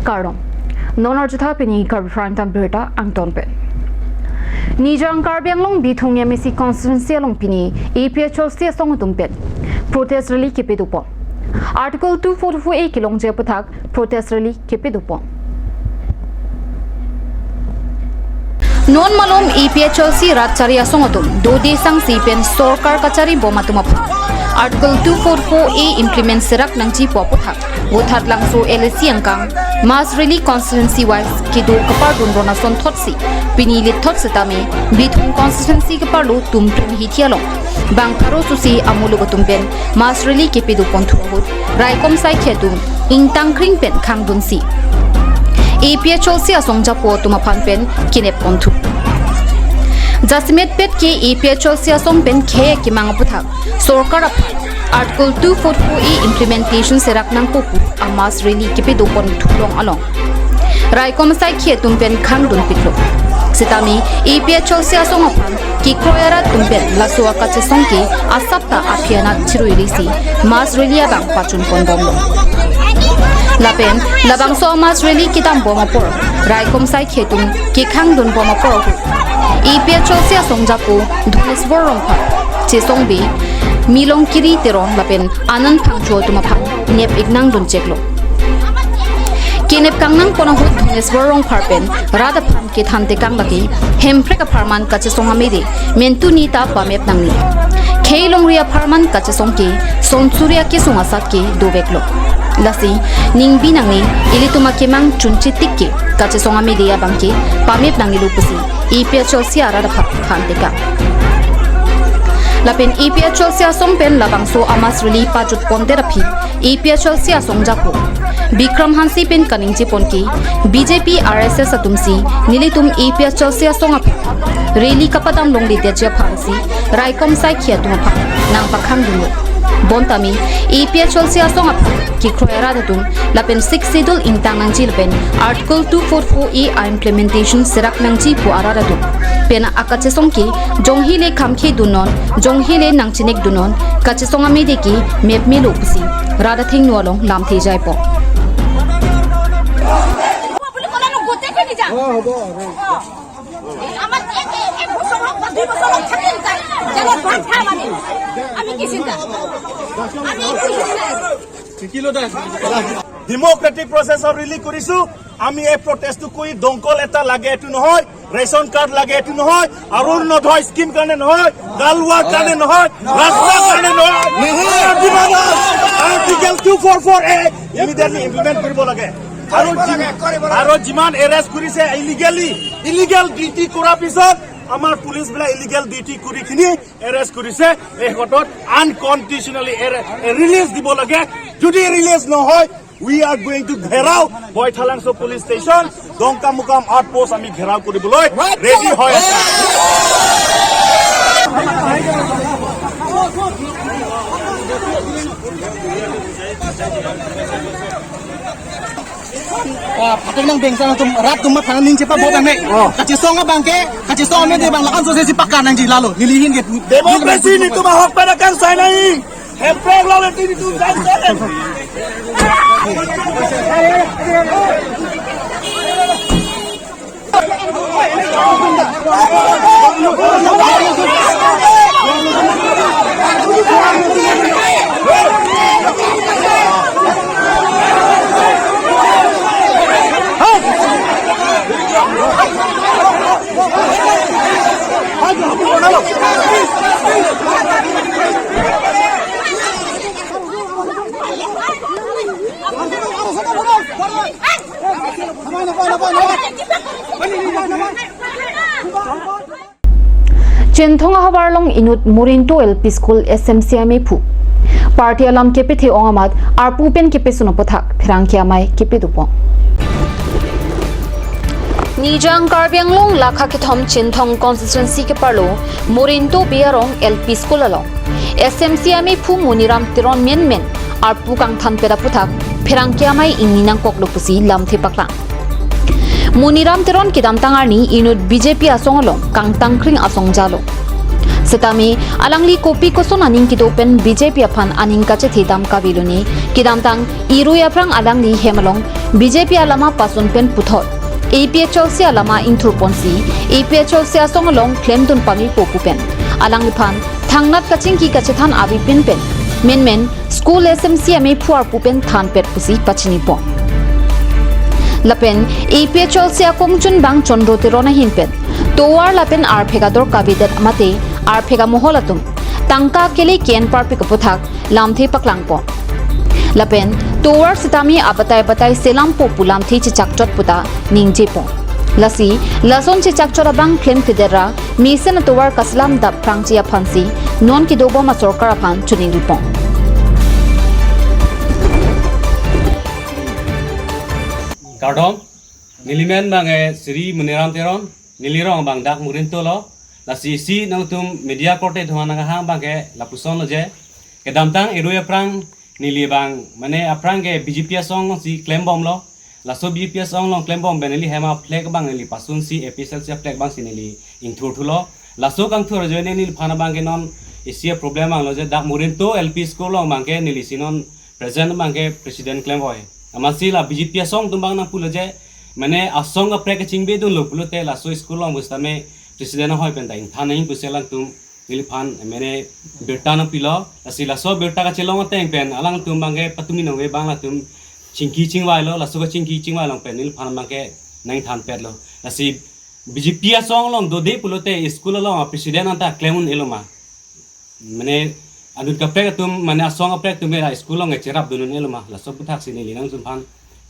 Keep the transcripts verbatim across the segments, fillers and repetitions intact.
Kardom. Non arjutha pini Karbi Prime Time birta angton pen. Nijang Karbi Anglong Bithung M A C constituency along pini A P H L C asong atum pen protest rally kepadopon. Article two four four A kelongji aputhak protest rally kepadopon. Non malom A P H L C rat chari asong atum dode sangsi pen sorkar kachari bom atum aphan Article two four four A implement serak nangji pu aputhak Vothatlangso L A C angkang mass rally constituency wise kedo kapardun ron asonthotsi pini lethot setame Bithung constituency kaparlo Tumpreng hithi along bang pharo susi amuluk atum pen mass rally kepadoponthu ahut raikom saikhi atum ingtangkring pen khangdunsi A P H L C asong japo atum aphan pen kenepponthu. Jasemet pet ke A P H L C asong pen khei kemang aputhak sorkar aphan Article two four four A implementation serak nangpo pu a mass rally kepadoponthu along along raikom saikhi atum pen khangdunpiklo. Setame A P H L C asong aphan kekroi arat atum pen laso akachesong ke asapta aphi anat chiruirisi mass rally abang pachunponbomlo. Lapen labangso mass rally kedambom apor raikom saikhi atum kekhangdunbom apor ahut A P H L C asong japo Dhoneswar Rongphar, Chesongbe, Milongkiri Teron lapen Anand Phangcho atum aphan nep-ik nangduncheklo. Kenep kangnangpon ahut Dhoneswar Rongphar pen rat aphan kethan tekang lake Hemprek apharman kachesong amede mentuni ta pamep nangne. Khei longri apharman kachesong ke son suri akesung asat ke doveklo. Lasi ningbi nangne, ilitum akemang chunche tik ke kachesong amede abang ke pamep nangnelo pusi A P H L C arat aphan than tekang. Lapen A P H L C asong pen labangso a mass rally pachutpondet aphi A P H L C asong japo Bikram Hanse pen kaningjepon ke B J P R S S atumsi nelitum A P H L C asong aphan rally kapadam longledetji aphansi raikom saikhi atum aphan nangpakhangdunlo. Bonta mi A P H L C asong aphan kekroi arat atum lapen Sixth Schedule ingtang nangji lapen Article two four four A a implementation serak nangji pu arat atum pen akachesong ke jonghile khamkhedunnon, jonghile nangchinekdunnon, kachesong amede ke mepmelo pusi rat athengno along lamthe jaipo. বুলি ক'লে গোটেইখিনি যাম। অ, হ'ব, হ'ব। অ। এই আমাৰ এক, এক, এক বছৰ হওক বা দুই বছৰ হওক থাকিম তাই। জেলত ভাত খাম আমি। আমি কি চিন্তা? আমি একো চিন্তা নাই। ডেমক্ৰেটিক প্ৰচেছৰ ৰেলী কৰিছো। আমি এই প্ৰটেষ্টটো কৰি দমকল এটা লাগে, এইটো নহয়। ৰেচন কাৰ্ড লাগে, এইটো নহয়। অৰুণোদয় স্কিম কাৰণে নহয়। গাঁওবুঢ়াৰ কাৰণে নহয়। ৰাস্তাৰ কাৰণে নহয়। নহয়। Demand article two four four A immediately implement কৰিব লাগে। আৰু যি-, আৰু যিমান এৰেষ্ট কৰিছে ইলিগেলি, ইলিগেল ডিউটি কৰাৰ পিছত আমাৰ পুলিচবিলাক ইলিগেল ডিউটি কৰি কিনি এৰেষ্ট কৰিছে। এই ঘটনাত আনকণ্ডিশ্যনেলি এৰে-, ৰিলিজ দিব লাগে। যদি ৰিলিজ নহয়, we are going to ঘেৰাও বৈঠালাংছ' পুলিচ ষ্টেচন, ডংকামুকাম আউটপোষ্ট আমি ঘেৰাও কৰিবলৈ ৰেডি হৈ আছো। Ah, phatok nang bengsa nangtum rat tum matha nang ning chepa bo bang ne. Oh. Kachesong abang ke, kachesong ame de bang lakan sose si pakar nangji lalo. Nelihin ke. Democracy netum ahok pen akang sai nai. Hemprek lo leti netum sai sai. Chinthong ahavar along inut Morinto L P School S M C amei aphu party alam kepethe ong amat arpu pen kepesun aputhak pherangke amei kepedopon. Nijang Karbi Anglong lakha kethom Chinthong constituency keparlo Morinto Bey arong L P School along S M C amei aphu Moniram Teron menmen arpu kangthanpet aputhak pherangke amei ingni nangkoklo pusi lamthe paklang. Moniram Teron kedamtang arni inut B J P asong along kangtangkring asong jalo. Setame alangli kopi koson aning kedo pen B J P aphan aning kachethedam kavelone. Kedamtang irui aphrang alangli hem along B J P alama pasun pen puthot A P H L C alama ingthurponsi A P H L C asong along klemdun pamipo pu pen alangliphan thangnat kachingki kachethan avepin pen menmen school S M C amephu arpu pen thanpet pusi pachinipon. Lapen A P H L C akongchunbang Chandra Teron ahin pen tovar lapen arphek ador kavedet mate arphek amohol atum tangka kele ke-en parpik aputhak lamthe paklangpon. Lapen tovar setame abatai batai selampo pu lamthe chechakchot puta ningjepon. Lasi lason chechakchot abang klemkledet ra mesen atovar kaselam dap phrangji aphansi non kedobom asorkar aphan choningripon. Kardom, nelimen abang, eh, Sri Muniram Teron, neli rong abang dak Murinto lo. Lasi isi nangtum media korte atum nang hang abang ke lapuson lo je. Kedamtang irui aphrang neli abang, mane aphrang ke B J P asong si klembomlo. Laso B J P asong along klembom pen neli hem a-flag abang neli pasunsi A P H L C a-flag abangsi neli ingthurthulo. Laso kangthur ajoine neliphan abang ke non isi a-problem vanglo je dak Murinto L P school along abang ke nelisi non present abang ke president klem voi. Amatsi la B J P asong atum abang nangpulo je, mane asong kaprek kachingbedunlo pulote laso school along pusitame president ahoi pen ta ingthan nangji pusi alangtum neliphan, mane birta nangpilo. Lasi laso birta kachelong ateng pen alangtum abang ke patumi nangve abang latum chingki chingvailo, laso kachingki chingvai along pen neliphan abang ke nangthanpetlo. Lasi B J P asong along dode pulote school along a-president anta klem un-elo ma? Mane anut kaprek atum, mane asong kaprek atum era school along echerap dun un-elo ma? Laso aputhaksi neli nangtumphan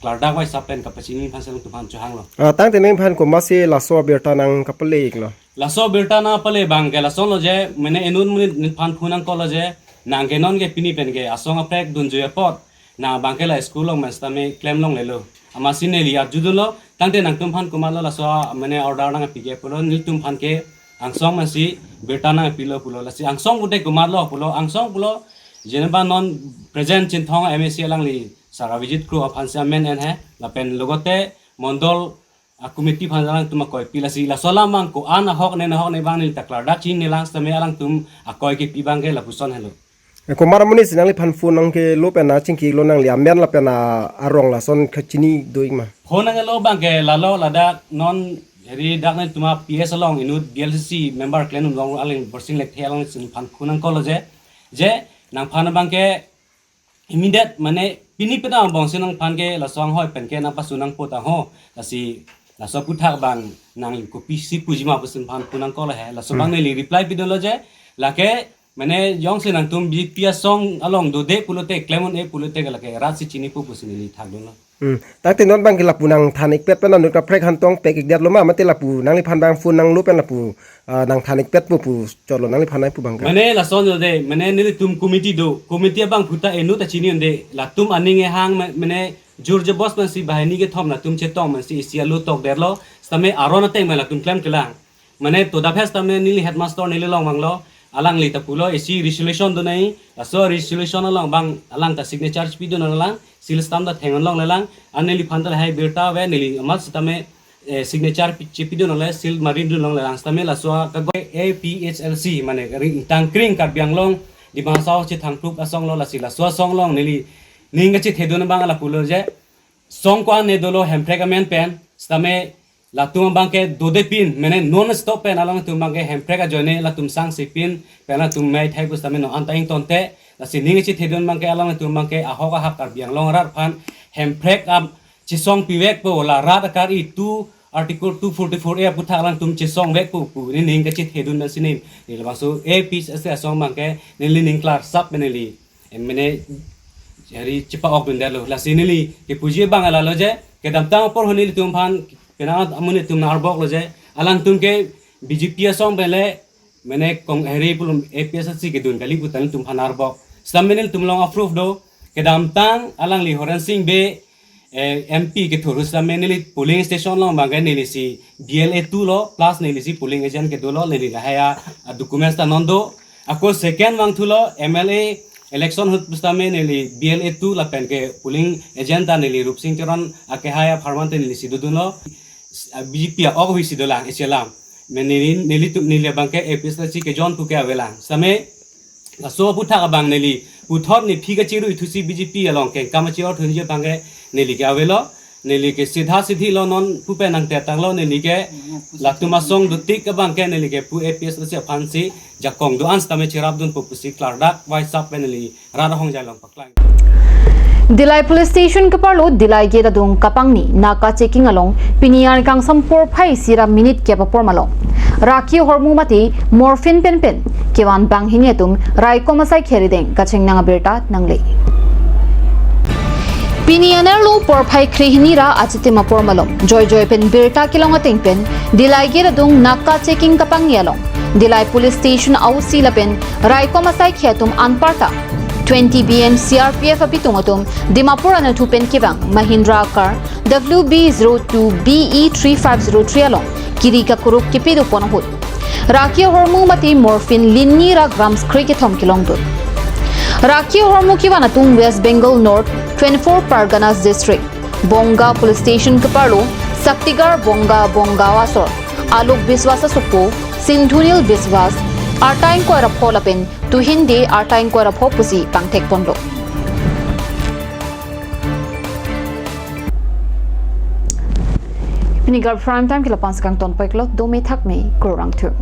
klardak vai sapen kapachini aphansi nangtumphan chohanglo. Ah, tangte nangphan komatsi laso birta nangkapale-iklo? Laso birta nangpale abang ke lason lo je, mane inut monit neliphan phone nangkoklo je, nang ke non ke pini pen ke asong kaprek dunjui apot nang abang ke la school along pen setame klem longlelo. Amatsi neli arjudunlo, tangte nangtumphan komatlo laso a, mane order nangpi ke pulo, nelitumphan ke angsong pensi birta nangpilo pulo. Lasi angsong pute komatlo pulo, angsong pulo, jeneba non present Chinthong M A C alangli Sir Avijit Kro aphansi amen en he, lapen logote mondol a-committee aphan alangtum akoipi. Lasi laso alam abang ko-an ahok ne ahok ne abang neli ta klardak chinine lang setame alangtum akoi kepi abang ke lapuson helo. Eh, komat amonit si nangliphan phone nangkelo pen nangchingkilo, nangli amen lapen a-, arong lason kachini do-ik ma? Phone nangkelo abang ke lalo ladak non eri dak nangtum a-P S along inut B L C C member klem un long aling Borsing Lekthe alongsi neliphan phone nangkoklo je, je nangphan abang ke immediate mane pini peta angbongsi nangphan ke laso anghoi pen ke nangpasu nangpo ta ho. Lasi laso aphuthak abang nang kopisi puji ma pusi neliphan phone nangkoklo he. Laso abang Hmm. neli reply pidunlo je, lake mane jongsi nangtum B J P asong along dode pulote, klem un-e pulote ke lake rat si chinipo pusi neli thakdunlo. Hmm. Tangte non abang ke lapu nangthan-ikpet pen anut kaprek hantong pek-ikdetlo ma, mate lapu nangliphan abang phone nanglo pen lapu, ah, nangthan-ikpetpo pu chotlo nangliphan nangpu abang ke? Mane lason lo de, mane nelitum committee do, committee abang puta inut ta chini un-e, latum aning kehang ma-, mane jur jebos pensi banghini kethom latum chetong pensi isi alo tokdetlo, setame aron ateng pen latum klemklelang. Mane to da phas tame neli headmaster neli along vanglo, alangli ta pulo isi resolution do nai, laso resolution along abang alang ta signature chepidun nanglang, seal stamp ta theng-un longlelang, an neliphan ta lahai birta ave, neli amat setame, eh, signature pi-, chepidun longle, seal marindun longlelang, setame laso akagoi A P H L C, mane ring tangkring Karbi Anglong, Dima Hasao chethangprup asong lo, lasi laso asong along neli ning kachethedun abang lapulo je, song ko-an ne dolo Hemprek amen pen, setame latum abang ke dodepin, mane non stop pen alangtum abang ke Hemprek ajoine latum sangsepin, pen latum mei thai pusitame non anta ingtonte, lasi ning kachethedun abang ke alangtum abang ke ahok ahap Karbi Anglong arat aphan Hemprek ap chesong pivekpo, la rat akari two, Article two forty-four A aphuthak alangtum chesongvekpo pu, ne ning kachethedun pensi ne, ne labangso A P H L C asong abang ke, neli ning klarsap pen neli, em, mane, eri chepa-okdundetlo. Lasi neli kepuji abang lalo je, kedamtang apor ho nelitum aphan, penang amonit atum nang-arboklo je, alangtum ke B J P asong pen le, mane kong eri pulum A P H L C kedun kali pu ta nelitum aphan arbok. Setame nelitum along a-proof do, kedamtang alangli Horensing Bey, eh, M P kethur setame neli polling station along abang ke nelisi B L A two lo, plus nelisi polling agent kedolo, neli lahai a-documents ta non do. Ako second vangthulo M L A election ahut pusitame neli B L A two lapen ke polling agent ta neli Rupsing Teron akehai apharman ta nelisi dodunlo. B J P a-ok ahuisi dolang isi alam. Mene neli, nelitum neli abangke A P H L C ke John pu ke avelang. Same laso aphuthak abang neli puthot nephi kachiru ithusi B J P along kengkam achirot hunje abangke neli ke avelo. Neli ke sidha sidhi lo, non pu pen nangtetang lo, neli ke latum asong dotik abangke neli ke pu A P H L C aphansi jakong do-an sitame cherapdunpo pusi klardak waisap pen neli rat ahongjai along paklang. Dillai Police Station keparlo Dillai Gate adung kapangni naka checking along pini arni kangsam porphai isi ra minute kep apor malom raki ahormu mate morphine penpen kevan banghini atum raikom asai kherideng kachengnang abirta nangle. Pini anerlo porphai krehini ra achitim apor malom joijoi pen birta kelong ateng pen Dillai Gate adung naka checking kapangni along Dillai Police Station O C lapen raikom asai khe atum anparta twenty B M C R P F apitung atum Dimapur anatthu pen kevang Mahindra car W B zero two B E three five zero three along kiri kakuruk kepido pon ahut raki ahormu mate morphine linni ra grams kre kethom kelongdun. Raki ahormu kevan atum West Bengal North twenty-four Parganas District, Bonga Police Station keparlo Saktigar Bonga Bonga asor Alok Biswas asokpo Sindhunil Biswas, arta ingkoi ra pho lapen Tuhinde, arta ingkoi ra pho pusi pangthek ponlo. Pini Garo Prime Time ke lapu-an si kangton peklo, dome thakme, kurvangthu.